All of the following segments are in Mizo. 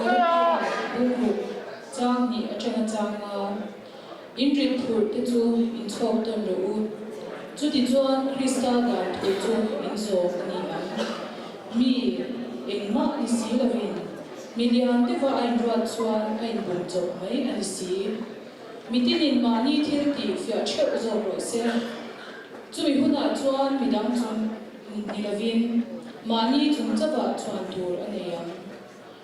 Galatia bu ruk chang hnih atanga chang a, In rit phurh te chu in chhawk tawn rawh u. Chutichuan Krista dan thu chu in zawm a ni ang. Mi engmah ni si lovin mi lian deuha a inruat chuan a inbum chawp mai a ni si. Mi tinin mahni thil tih fiah theuh zawk rawh se. Chumi hunah chuan midang chung ni lovin mahni chung chauhah chhuan tur a nei ang.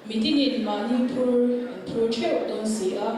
Mi tinin mahni phur an phur theuh dawn si a.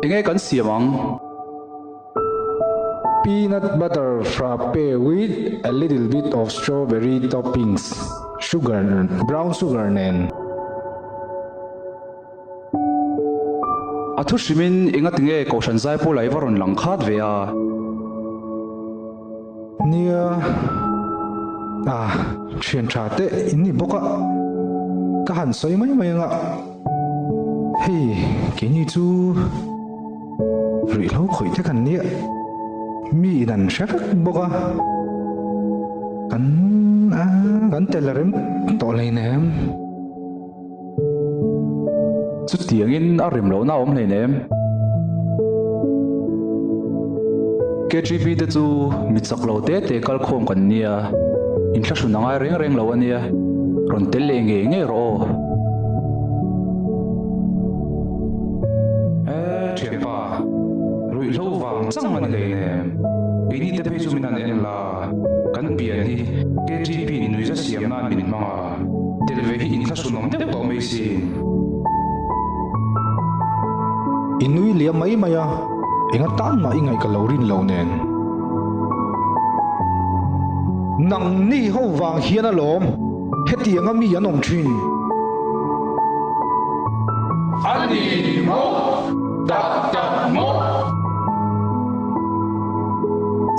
Enge kan siam ang? Peanut butter frappe with a little bit of strawberry toppings, sugar, brown sugar nen. A thu hrimin engatinge Kohhran Zaipawl a i va rawn lang khat ve a? Nia, ah, thian tha te in ni bawk a, ka han sawi mai mai anga, hei keini chu ruihhlo khawih te kan nia, mi in an hre vek bawk a, kan ah kan tel a rem tawh hleinem. Chutiangin a rem lohna a awm hleinem. KGB te chu mi chak lo te te kal khawm kan nia, inthlahrun a ngai reng reng lo a nia, rawn tel leh ngei ngei rawh aw. E thianpa, ruihhlo vang chang a ni hleinem, keini te phei chu min han en la, kan pian hi KGB in nuihza siam nan min hmang a. Tel ve hi inthlahrun awm deuh tawh mai sin. I nui liam mai mai a, enga tan mah i ngaih ka lo rin lo nen. Nangni ho vang hian alawm hetianga mi an awm thin. A ni maw? Tak tak maw?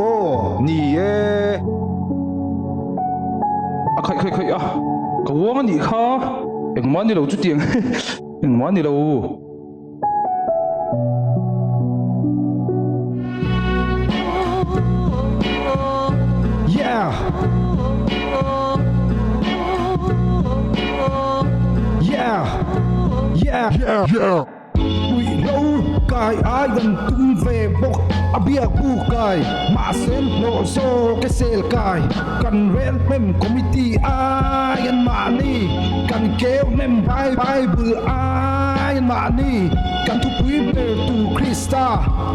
Aw, ni e. A khaih khaih khaih a, ka uang a nih kha, engmah a ni lo chutiang engmah a ni lo. Yeah! Yeah! Yeah! Yeah! Puihlo kai ai kan tum ve bawk a biak bu kai mahse hlawh zawk e sel kai kan rel hnem committee ai an mahni kan keu hnem bible ai an mahni kan thupui ber tu Krista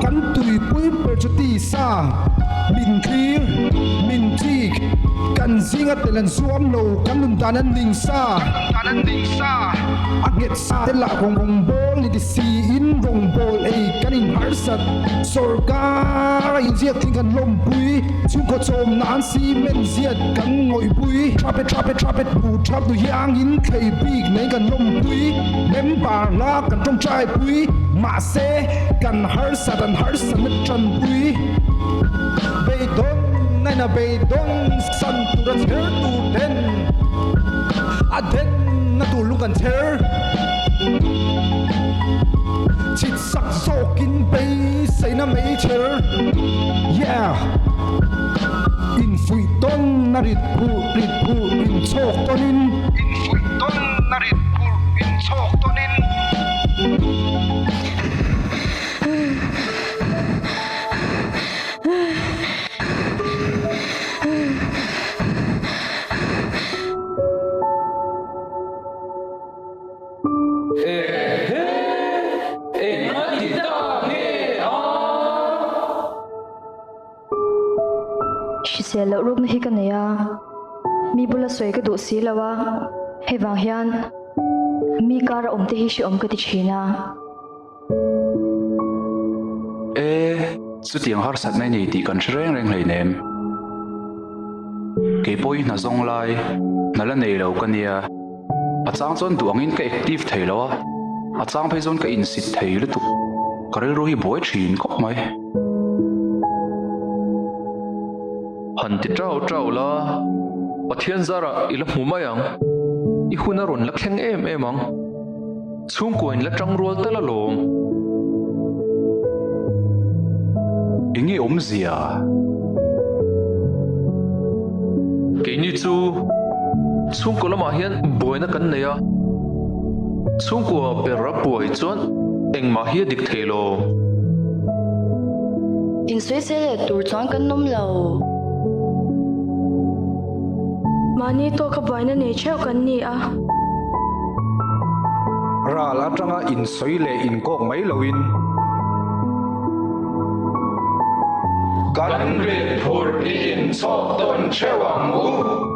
kan tuipui ber chu tisa min thlir min chik kan zinga tel an zuam lo kan nun dan an ning sa a nghet Sa te lah rawng rawngbawl ni ti siin rawngbawl ei kan inharsat. Sorkar a inziak thin kan lawmpui, chhungkaw chawmna an cement ziat kan ngawihpui. Trapet trapet trapet bu thap nu hiangin thlei bik nei kan lawmpui, member hla kan tawngtaipui, mahse kan harsat an harsatna tanpui. Beidawn nain a beidawn san tur a chher tur ten a den na tur lung kan chher. Chhit sak zawkin beiseina mai chher. Yeah! Infuih tawn a rit phurh rit phurh inchhawk tawnin. Infuih tawn a rit phurh inchhawk tawnin. Insawisel loh rukna hi ka nei a, mi bula sawi ka duh si lo a, hei vang hian mi kara awm te hi hrehawm ka ti thin a. E, chutiang harsatna i nei tih kan hre reng reng hleinem. Kei pawh i hna zawng lai, hna la nei lo ka nia. A chang chuan duh angin ka active thei lo a, a chang phei chuan ka insit thei lutuk. Ka rilru hi buai thin khawp mai. Han ti tau tau la, Pathian zarah i la hmu mai ang. I hun a rawn la thleng em em ang. Chhungkua in la tang rual tal alawm. Enge awmzia? Keini chu chhungkaw lamah hian buaina kan nei a, chhungkua ber a buai chuan engmah hi a dik thei lo. Insawisel leh tur chuan kan awm lo. Mahni tawka buaina nei theuh kan ni a. Ral atanga insawi leh inkawk mai loin. Kan rit phurh i inchhawk tawn theuh ang u.